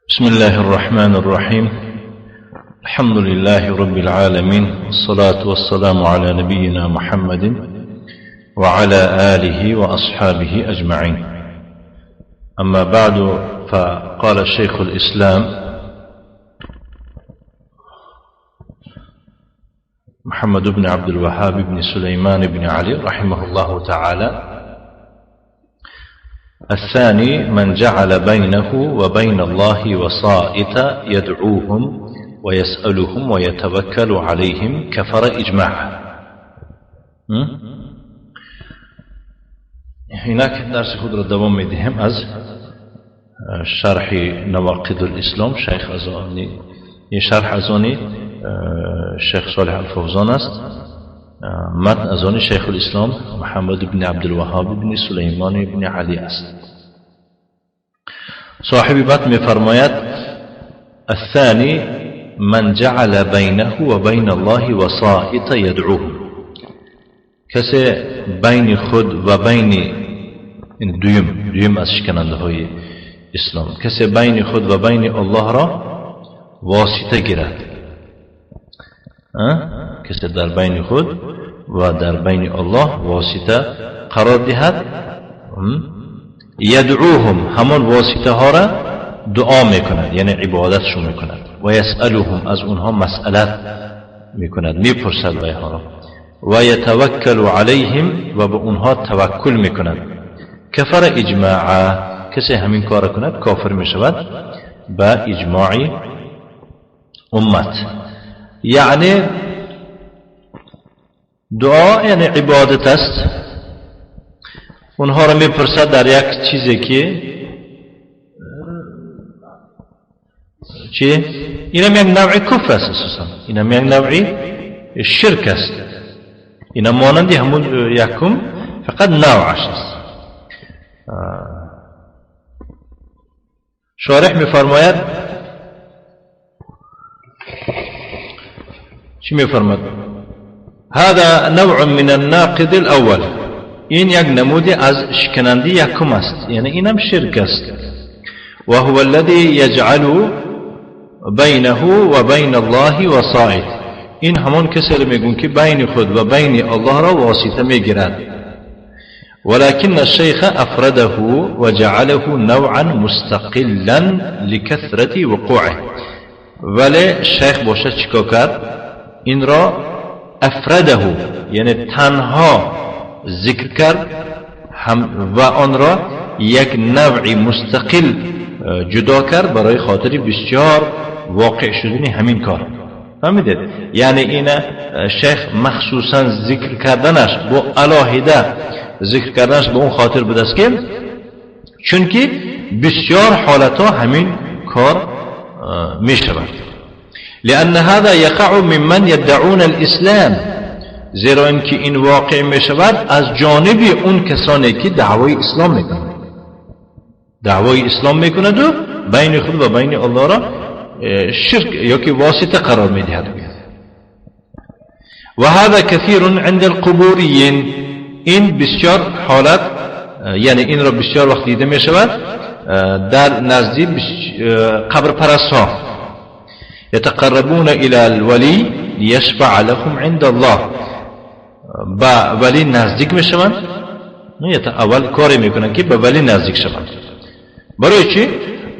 بسم الله الرحمن الرحيم. الحمد لله رب العالمين، والصلاة والسلام على نبينا محمد وعلى آله وأصحابه أجمعين. أما بعد، فقال الشيخ الإسلام محمد بن عبد الوهاب بن سليمان بن علي رحمه الله تعالى: الثاني من جعل بينه وبين الله وسائط يدعوهم ويسألهم ويتوكل عليهم كفر إجماعا. هناك درس خود را دوام میدهیم از شرح نواقض الاسلام شیخ ازانی. این شرح ازانی شیخ صالح الفوزان است. متن از آن شیخ الاسلام محمد بن عبدالوهاب بن سلیمان بن علی است. صاحب متن می‌فرماید: الثاني من جعل بينه وبين الله وسائط يدعوه. کسی بین خود و بین دویم از شکننده های اسلام، کسی بین خود و بین الله را واسطه گیرد، کسی در بین خود و در بین الله واسطه قرار دهد، یدعوهم، همان واسطه ها را دعا میکند، یعنی عبادتشون میکند، و یسألهم، از اونها مسئلت میکند، میپرسد ویها را، و یتوکل علیهم، و به اونها توکل میکند، کفر اجماعا. کسی همین کار کند کافر میشود با اجماع امت. یعنی دعا یعنی عبادت است، اونها را میپرسد در یک چیزی که چی؟ اینم یک نوع کفر است، اساسا اینم یک نوع شرک است، اینم مانندی همون یکم، فقط نوعش است. شارح میفرماید چی میفرماد؟ هذا نوع من الناقض الاول. این یک نمودی از شکننده یکم است، یعنی اینم شرک است. وهو الذي يجعل بينه وبين الله وسائط. این همون کسی رو میگون که بین خود و بین الله را واسطه میگیرد. ولكن الشيخ افرده وجعله نوعا مستقلا لكثرة وقوعه. ولی شیخ باشه چیکار کرد؟ این را افرده، یعنی تنها ذکر کرد هم و آن را یک نوع مستقل جدا کرد برای خاطر بسیار واقع شدن همین کار. فهمیدید؟ یعنی این شیخ مخصوصا ذکر کردنش با علاهده ذکر کردنش به اون خاطر بود است که چونکه بسیار حالتها همین کار می شود. لأن هذا يقع ممن يدعون الإسلام، زیرا اینکه این واقع می شود از جانب اون کسانی که دعوای اسلام میکنند، دعوای اسلام میکند و بین خود و بین الله را شرک یا که واسطه قرار میدهد. و هذا كثير عند القبوريين. این بسیار حالت، یعنی این را بسیار وقت دیده می شود در نزد قبر پرست ها. يتقربون إلى الولي ليشفع لهم عند الله. با ولی نزدیک میشوند، اول کاری میکنن که به ولی نزدیک شوند. برای چی؟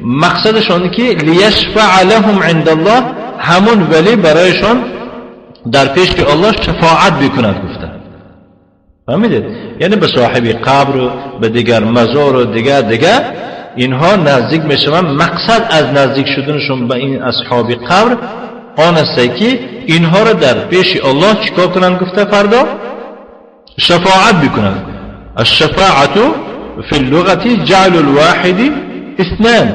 مقصدشان که لیشفع لهم عند الله، همون ولی برایشان در پیش که الله شفاعت بکند گفته. فهمیدید؟ یعنی به صاحب قبر و به دیگر مزار و دیگر دیگر اینها نزدیک میشوند. مقصد از نزدیک شدنشون به این اصحاب قبر آن است که اینها را در پیش الله چیکار کنند گفته؟ فردا شفاعت بکنند. الشفاعة في اللغة جعل الواحد اثنان.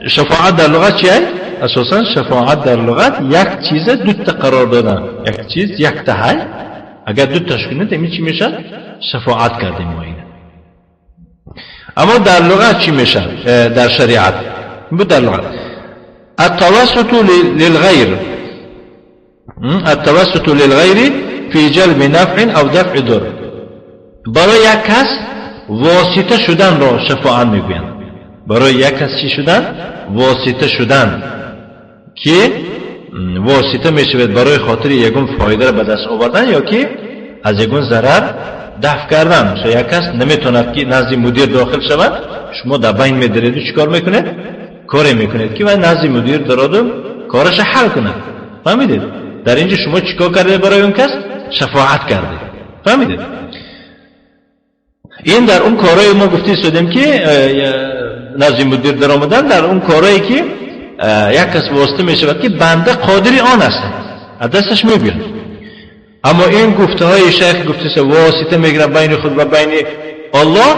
شفاعت در لغت چیه؟ اساسا شفاعت در لغت یک چیز دو تا قرار دادن، یک چیز یک تا های، اگر دو تاش کنید این چی میشه؟ شفاعت کردیم ما اینه. اما در لغت چی میشه؟ در شریعت بود در لغت التوسط للغير، التوسط للغير في جلب نفع او دفع ضر. برای یک کس واسطه شدن را شفاعت میگویند. برای یک کس چی شدن؟ واسطه شدن که واسطه میشود برای خاطر یگون فایده را به دست آوردن یا که از یگون ضرر دفع کردن. مثلا یک کس نمیتواند که نزد مدیر داخل شود، شما در بین میدارید و چیکار میکنید؟ کاری میکنید که نزد مدیر دراد و کارش حل کند. فهمیدید؟ در اینجا شما چیکار کردید برای اون کس؟ شفاعت کردید. فهمیدید؟ این در اون کارهای ما گفته شدیم که نزد مدیر در آمدن، در اون کارهایی که یک کس واسطه می شود که بنده قادری آن است، از دستش می بیاد. اما این گفته های شیخ گفته سه واسطه میگیرن بین خود و بین الله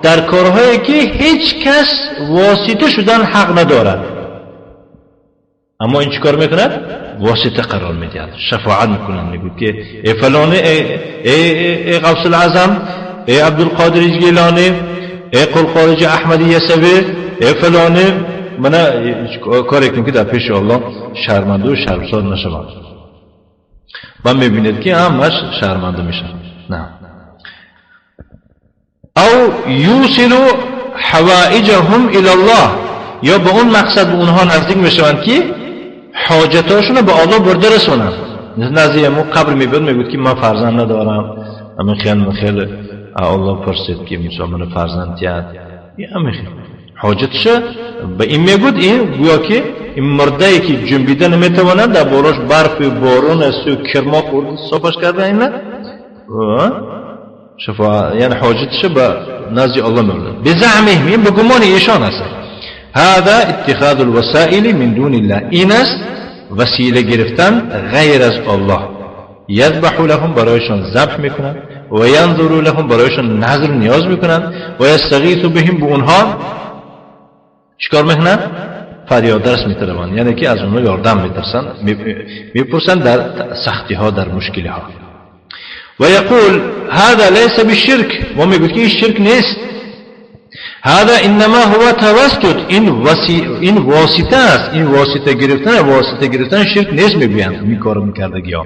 در کارهایی که هیچ کس واسطه شدن حق ندارد، اما این چیکار میکند؟ واسطه قرار میدهد، شفاعت میکنند. میگوید که ای فلانه، ای غوث الاعظم، ای عبدالقادر گیلانی، ای قلقارج احمدی یسوی، ای فلانه، من کاری کنم که در پیش الله شرمنده و شرمسار نشوم. و میبینید که همش شرمنده میشن. نه. او یوصل حوائجهم الى الله، یا به اون مقصد به اونها نزدیک میشوند که حاجتاشون رو به الله برده رسونند. نزدیک امو قبر میبود، میگود که من فرزند ندارم، همین خیلی خیلی الله پرسید که مثلا من فرزند یاد، همین خیلی حاجتش به این میگود. این گویا که این مرده‌ای که جنبیده نمیتواند، در بالاش برف و بارون است و کرما خورد صافش کرده، اینه شفاعت، یعنی حاجتش به نزد الله میبرد. بزعمهم، این به گمان ایشان است. هذا اتخاذ الوسائل من دون الله، این است وسیله گرفتن غیر از الله. یذبح لهم، برایشان ذبح میکنند، و ینظر لهم، برایشان نذر نیاز میکنند، و یستغیث بهم، به اونها چیکار میکنند؟ فریاد درس میطلبند، یعنی که از اونها یاردم میترسند، میپرسند در سختی ها، در مشکلی ها. و یقول هذا لیس بالشرک، و میگوید که این شرک نیست. هذا انما هو توسط، این واسطه است، این واسطه گرفتن، واسطه گرفتن شرک نیست میگویند این کارو میکردگی ها.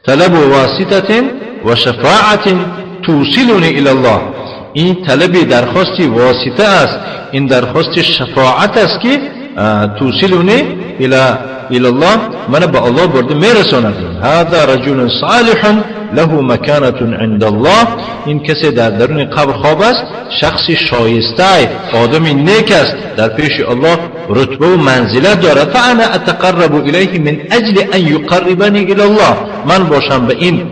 طلب واسطه و شفاعت توصلنی الی الله، این طلب درخواستی واسطه است، این درخواست شفاعت است که توصلنی الى الله، من به الله برده میرساند. هذا رجل صالح له مکانة عند الله، این کسی در درون قبر خواب است، شخص شایسته، آدم نیک است، در پیش الله رتبه و منزلت دارد. فانا اتقرب الیه من اجل ان یقربنی الی الله، من باشم به این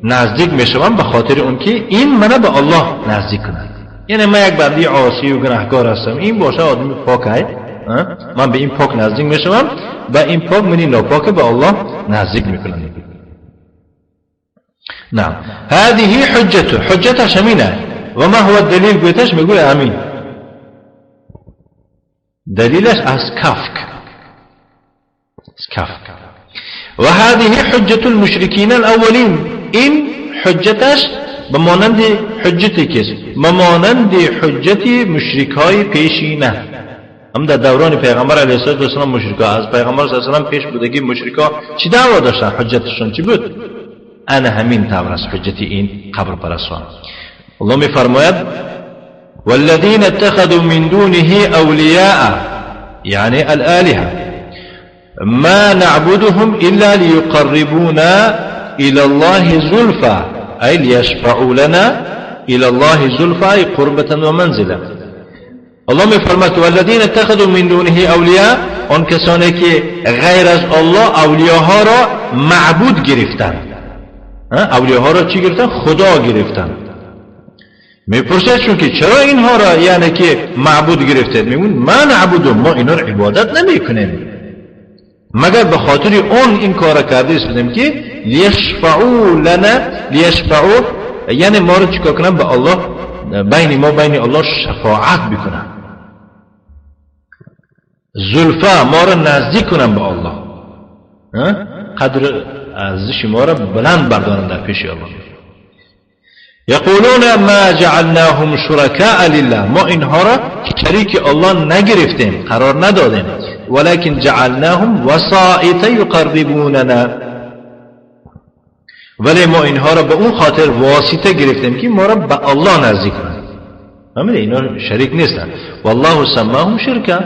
نزدیک میشوم به خاطر اون که این منو به الله نزدیک کند. یعنی من یک بنده عاصی و گناهکار هستم، این باشه آدم پاک، من به این پاک نزدیک میشوم و این پاک منی ناپاک به الله نزدیک میکنم. نعم هذه حجته، حجتش همینه. و ما هو الدلیل؟ گویتش میگوی امین. دلیلش از کفک، از کفک. و هذه حجة المشرکین الاولین، این حجتش به مانند حجتی کس، به مانند حجت مشرک های پیشینه. هم در دوران پیغمبر علیه الصلاة والسلام مشرکا از پیغمبر صلی الله علیه و سلم پیش بودگی مشرکا چی دعوا داشتن؟ حجتشون چی بود؟ انا همین طور است حجت این قبر پرستان. الله می فرماید والذین اتخذوا من دونه اولیاء، یعنی الآلهة، ما نعبدهم الا ليقربونا الى الله زلفى، ای ليشفعوا لنا الى الله زلفى، ای قربة ومنزلة. الله می فرماید والذین اتخذوا من دونه اولیاء، آن کسانی که غیر از الله اولیاها را معبود گرفتند. اولیاها را چی گرفتن؟ خدا گرفتن. میپرسد چون که چرا اینها را یعنی که معبود گرفتید؟ میگون ما نعبدهم، ما اینا را عبادت نمیکنیم، مگر به خاطر اون این کار کرده استیم که لیشفعوا لنا، لیشفعوا یعنی ما رو چیکار کنن؟ به الله، بین ما بین الله شفاعت بکنن، زلفا ما رو نزدیک کنن به الله، قدر ارزش ما را بلند بردارن در پیش الله. یقولون ما جعلناهم شرکاء لله، ما اینها را شریک الله نگرفتیم، قرار ندادیم، ولكن جعلناهم وسائط یقربوننا، ولی ما اینها را به اون خاطر واسطه گرفتیم که ما را به الله نزدیک کنند. فهمیده اینا شریک نیستن. والله سماهم شرکا،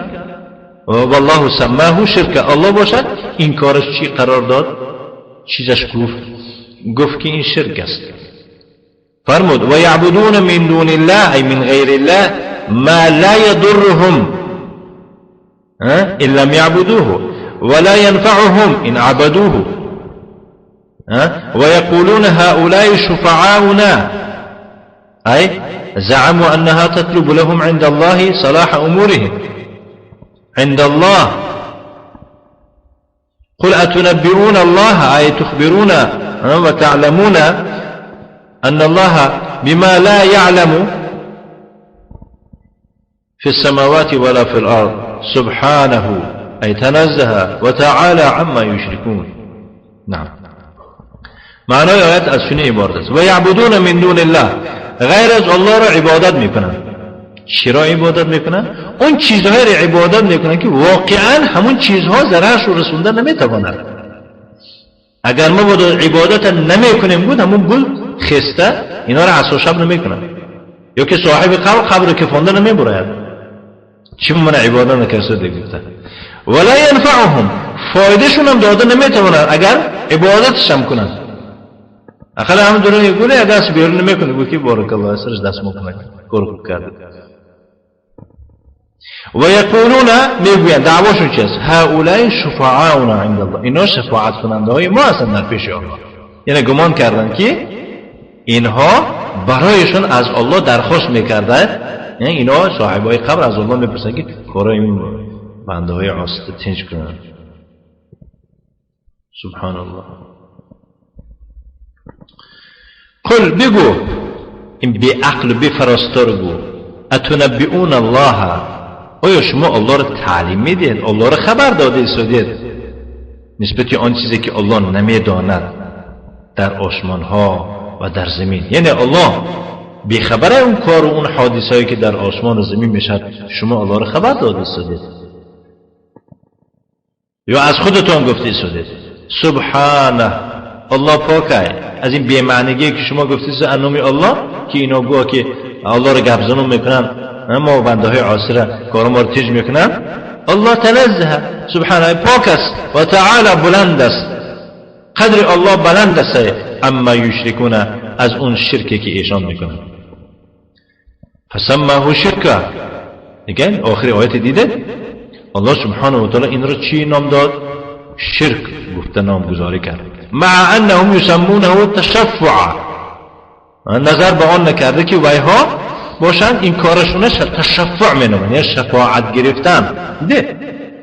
والله سماه شرکا. الله باشد این کارش چی قرار داد؟ چیزش گفت، گفت که این شرک است. فرمود و یعبدون من دون الله ای من غیر الله ما لا يضرهم إن لم يعبدوه ولا ينفعهم إن عبدوه ويقولون هؤلاء شفعاؤنا أي زعموا أنها تطلب لهم عند الله صلاح أمورهم عند الله. قل أتنبئون الله أي تخبرون وتعلمون أن الله بما لا يعلم في السماوات ولا في الأرض سبحانه أي تنزه وتعالى عما يشركون. نعم. معنای آیت از چنین عبارت است: و یعبدون من دون الله، غیر از الله را عبادت میکنن. چرا عبادت میکنن؟ اون چیزهای را عبادت میکنن که واقعا همون چیزها ضررش رو رسوندن نمیتوانند. اگر ما بود عبادت نمیکنیم بود همون گل خسته اینا را عصر شب نمیکنن، یا که صاحب قبر قبر کفانده نمیبراید. چی من عبادت نکرده دیگه؟ ولا ينفعهم، فایدهشون هم داده نمیتوانند اگر عبادتش هم کنن. اقلا هم دونه گله اگر بیرون نمیکنه بود که بارک الله سرش دست مکنه کار خوب کرده. و یقولون، میگویند دعواشون چیست؟ هؤلاء شفعاؤنا عند الله، اینا شفاعت کننده های ما هستند در پیش الله. یعنی گمان کردن که اینها برایشون از الله درخواست میکردن، یعنی اینا صاحبای قبر از الله میپرسن که کارای این بنده های عاصی تنج کنن. سبحان الله. قل، بگو، این بی عقل بی فراستار گو، اتنبئون الله، آیا شما الله را تعلیم میدید؟ الله را خبر داده ایستادید نسبت آن چیزی که الله نمیداند در آسمان ها و در زمین؟ یعنی الله بیخبره اون کار و اون حادثه هایی که در آسمان و زمین میشد، شما الله را خبر داده ایستادید یا از خودتان گفته ایستادید؟ سبحانه، الله پاکه از این بی‌معنیگی که شما گفتید انومی الله، که اینا گویا که الله را گپ زنون میکنن، ما بنده های عاصی را کار ما رو تیج میکنن. الله تنزه، سبحانه پاک است، و تعالی بلند است، قدر الله بلند است، اما یشرکون، از اون شرکی که ایشان میکنن. فسماه شرکا. دیگه آخر آیت دیده الله سبحانه و تعالی این را چی نام داد؟ شرک گفته، نامگذاری کرد. مع انهم یسمونه تشفعا، نظر به آن نکرده که ویها باشن این کارشونه تشفع مینامن، یعنی شفاعت گرفتن. ده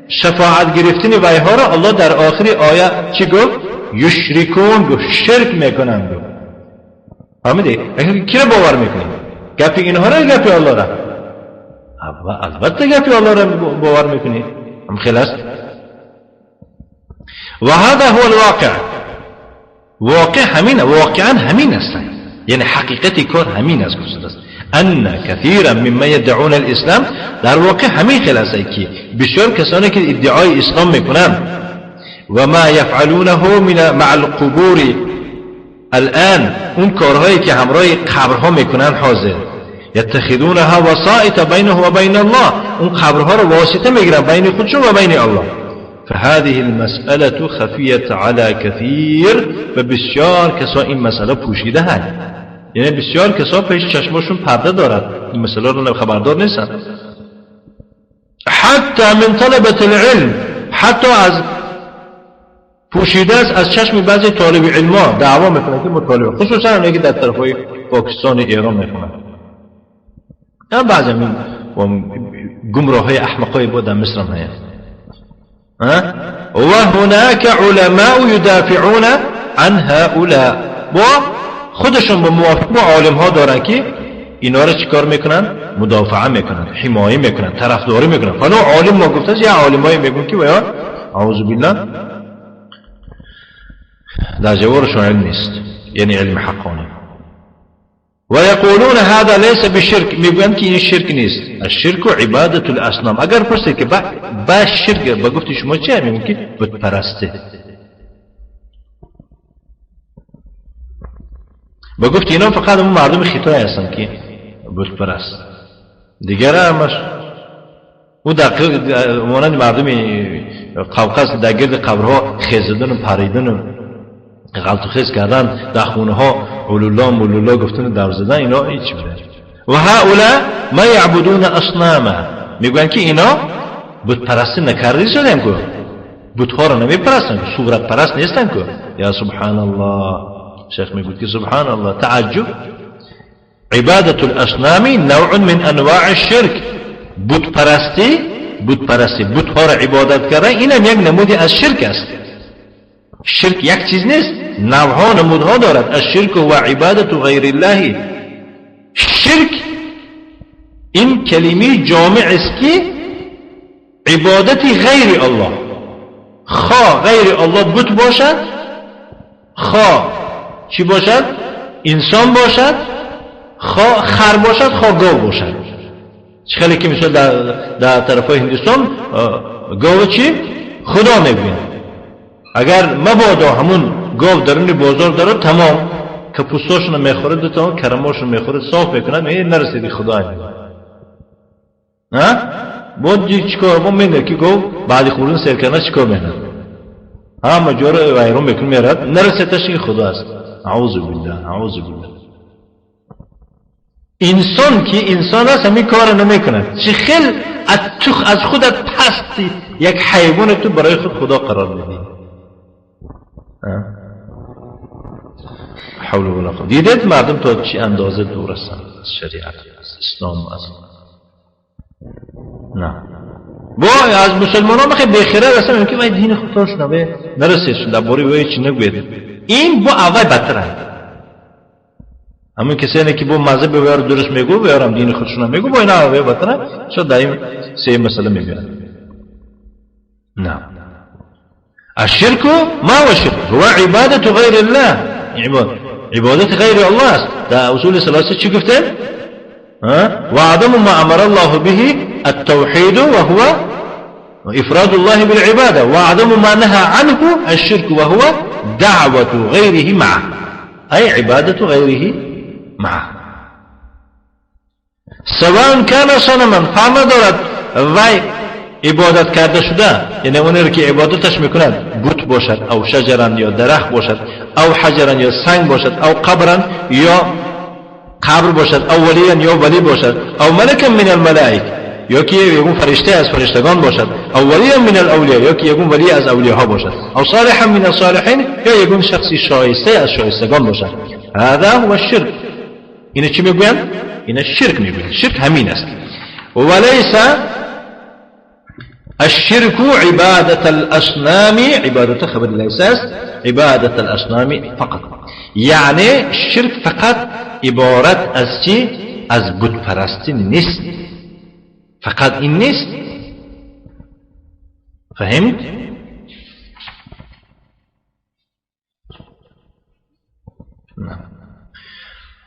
شفاعت گرفتن ویها را الله در آخر آیه چی گفت؟ یشرکون، گفت شرک میکنن. گفت فهمیدی؟ کی را باور میکنی؟ گپی اینها را گپی الله را؟ البته گپی الله را باور میکنی، هم خیلی است. و هذا هو الواقع، واقع همین، واقعا همین است، یعنی حقیقت کار همین است. گفته ان كثيرا مما يدعون الاسلام، در واقع همین خیلی است که بسیار کسانی که ادعای اسلام میکنن و ما يفعلونه من مع القبور الان، اون کارهایی که همراه قبرها میکنن حاضر، یتخذونها وسائط بینه و بین الله، اون قبرها رو واسطه میگیرن بین خودشون و بین الله. فهذه المسألة خفية على كثير، و بسیار کسا این مسئله پوشیده هست، یعنی بسیار کسا پیش چشماشون پرده دارد، این مسئله رو خبردار نیستن. حتی من طلبة العلم، حتی از پوشیده است از چشم بعضی طالب علما، دعوا میکنن که مطالعه، خصوصا اونایی که در طرفهای پاکستان ایران میخونن، هم بعضی من گمراه احمقای بود در مصر هم هست. و هناك علماء يدافعون عن هؤلاء، با خودشون با موافق با عالم ها دارن که اینا رو چیکار میکنن؟ مدافعه میکنن، حمایه میکنن، طرفداری میکنن. فلان عالم ما گفته، یه عالمای میگن که ویا اعوذ بالله در جوارشون علم نیست، یعنی علم حقانی. و یقولون هذا ليس بشرک، میگن که این شرک نیست. الشرک عبادت الاصنام. اگر پرسید که با شرک با گفت شما چه، میگن که بت پرسته. با گفت اینا فقط اون مردم خطای هستن که بت پرست. دیگر همش او در مانند مردم قفقاز در گرد قبرها خیزدن و پریدن و غلط و خیز کردن، در خونه ها علولا مولولا گفتن و در زدن، اینا هیچ بوده. و هؤلاء ما یعبدون اصناما، میگن که اینا بت پرستی نکردی شدن که بتها رو نمیپرستن، صورت پرست نیستن که. یا سبحان الله، شیخ میگوید که سبحان الله، تعجب. عبادة الأصنام نوع من أنواع الشرك. بت پرستی، بت پرستی، بتها را عبادت کردن، اینم یک نمودی از شرک است. شرک یک چیز نیست، نوعها نمودها دارد. الشرك هو عبادة غیر الله. شرک این کلمه جامع است که عبادت غیر الله، خواه غیر الله بت باشد، خواه چی باشد، انسان باشد، خواه خر باشد، خواه گاو باشد. چه خیلی که مثلا در طرف های هندوستان گاو چی خدا میگویند. اگر مبادا همون گاو درون بازار داره، تمام که پوستاشونو میخوره، تمام کرماشونو میخوره، صاف میکنه، میگه نرسیدی خدا. ها بود چیکار ما میگه که گاو بعد خوردن سیر کردن چیکار میکنه، همه جا رو ویران میکنه میرد، نرسیدش که خدا است. اعوذ بالله، اعوذ بالله. انسان که انسان است همین کار نمیکند. چه خیلی از خودت پستی یک حیوان تو برای خود خدا قرار میدی. حول ولا قوة. دیدید مردم تا چه اندازه دور هستند از شریعت، از اسلام، از نه با از مسلمان ها بخیر بخیره هستن که باید دین خودتان شنوه نرسید درباره وی چی نگوید. این با اول بدتر است. همون کسانی که با مذهب بیار درست میگو بیارم دین خودشون میگو، با اینا اول بدتر است. چون دایم سه مسئله میگن. نه الشرك ما هو الشرك؟ هو عبادة غير الله. عبادة غير الله است. در اصول ثلاثه چی گفتن؟ وعدم ما أمر الله به التوحيد وهو إفراد الله بالعبادة، وعدم ما نهى عنه الشرك وهو دعوة غيره معه، أي عبادة غيره معه، سواء كان صنما. فما دارد وی عبادت کرده شده، یعنی اونی که عبادتش میکند بت باشد، او شجرا یا درخت باشد، او حجرا یا سنگ باشد، او قبرا یا قبر باشد، او ولیا یا ولی باشد، او ملکا من الملائک یا که یکون فرشته از فرشتگان باشد، او ولیا من الاولیا یا که یکون ولی از اولیاها باشد، او صالحا من الصالحین یا یکون شخصی شایسته از شایستگان باشد. هذا هو الشرك. اینو چی میگویند؟ اینو شرک میگویند. شرک همین است. وليس الشرك عبادة الأصنام، عبادة خبر ليس عبادة الأصنام فقط، یعنی شرک فقط عبارت از چی؟ از بت پرستی نیست، فقط این نیست. فهمت؟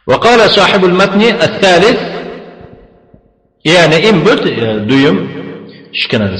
وقال صاحب المتن الثالث، یعنی این بود دویم شکننده.